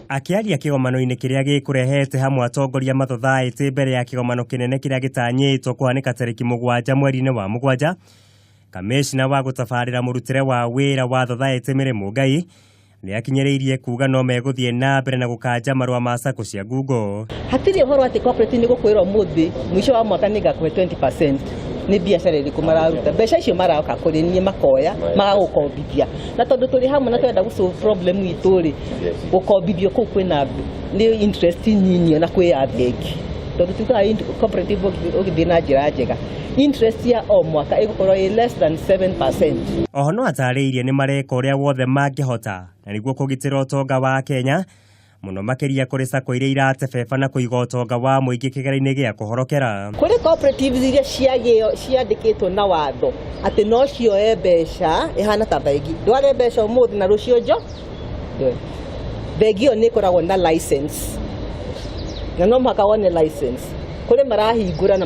Akĩaria kĩgomano-inĩ kĩrĩa gĩkũrehete hamwe atongoria mathothaĩtĩ mbere ya kĩgomano kĩnene kĩrĩa gĩtanyĩtwo kũhanĩka tarĩki 7 mweri-inĩ wa 7, kamĩcina wa gũtabarĩra mũrutĩre wa wĩra wa thothaĩtĩ Mary Mũngai nĩ akinyĩrĩirie kuga no megũthiĩ na mbere na gũkanja marũa ma sacco cia ngungo. Hatirĩ ũhoro atĩ cooperative nĩ gũkwĩra ũmũthĩ mũico wa mwaka nĩ ngakũhe 20%. Nĩ biacara ĩrĩkũ mararuta? Mbeca icio maroka kũrĩ niĩ makoya magagũkombithia, na tondũ tũrĩ hamwe na tũrenda gũ solve problem itũ rĩ, gũkombithio kũu kwĩna nĩ interest nyinyi ona kwĩ ya bengi, tondũ tugaga cooperative ũgĩthiĩ na njĩra njega interest ya o mwaka ĩgũkorwo ĩ less than 7%. Oho no atarĩirie nĩ mareka ũrĩa wothe mangĩhota na nĩguo kũgitĩra ũtonga wa Kenya mũno makĩria kũrĩ sacco iria iratebeba na kũiga ũtonga wa mũingĩ kĩgera-inĩ gĩa kũhorokera. Kũrĩ cooperatives iria ciandĩkĩtwo na watho atĩ no cioe mbeca ĩhana ta bengi, ndware mbeca ũmũthĩ na rũciũ njo bengi ĩyo nĩ ĩkoragwo na license na no mũhaka wone license. Kũrĩ marahingũra na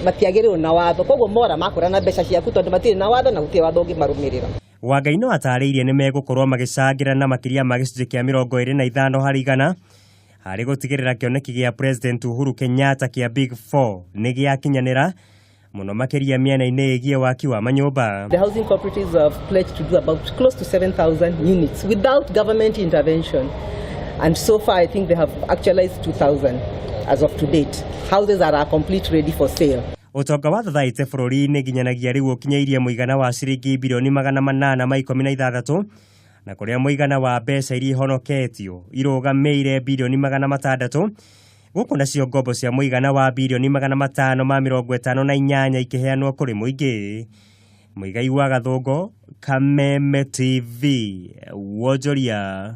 matiagĩrĩirwo na watho, koguo mora makũra na mbeca ciaku tondũ matirĩ na watho na gũtirĩ watho ũngĩmarũmĩrĩra. Wangai no atarĩirie nĩ megũkorwo magĩcangĩra na makĩria ma gĩcunjĩ kĩa 25 harĩ igana harĩ gũtigĩrĩra kĩoneki gĩa President Uhuru Kenyatta kĩa Big Four nĩ gĩakinyanĩra mũno makĩria mĩena-inĩ ĩgiĩ waki wa manyũmba. The housing cooperatives have pledged to do about close to 7,000 units without government intervention, and so far I think they have actualized 2,000 as of to date. Houses are complete ready for sale. Ũtonga wa thothaitĩ bũrũri-inĩ nginyanagia rĩu ũkinyĩirie mũigana wa ciringi birioni 816 na kũrĩa mũigana wa mbeca iria ihonoketio irũgamĩire birioni 600, gũkũ nacio ngombo cia mũigana wa birioni 558 ikĩheanwo kũrĩ mũingĩ. Mũigai wa Gathũngũ, Kameme TV, wonjoria.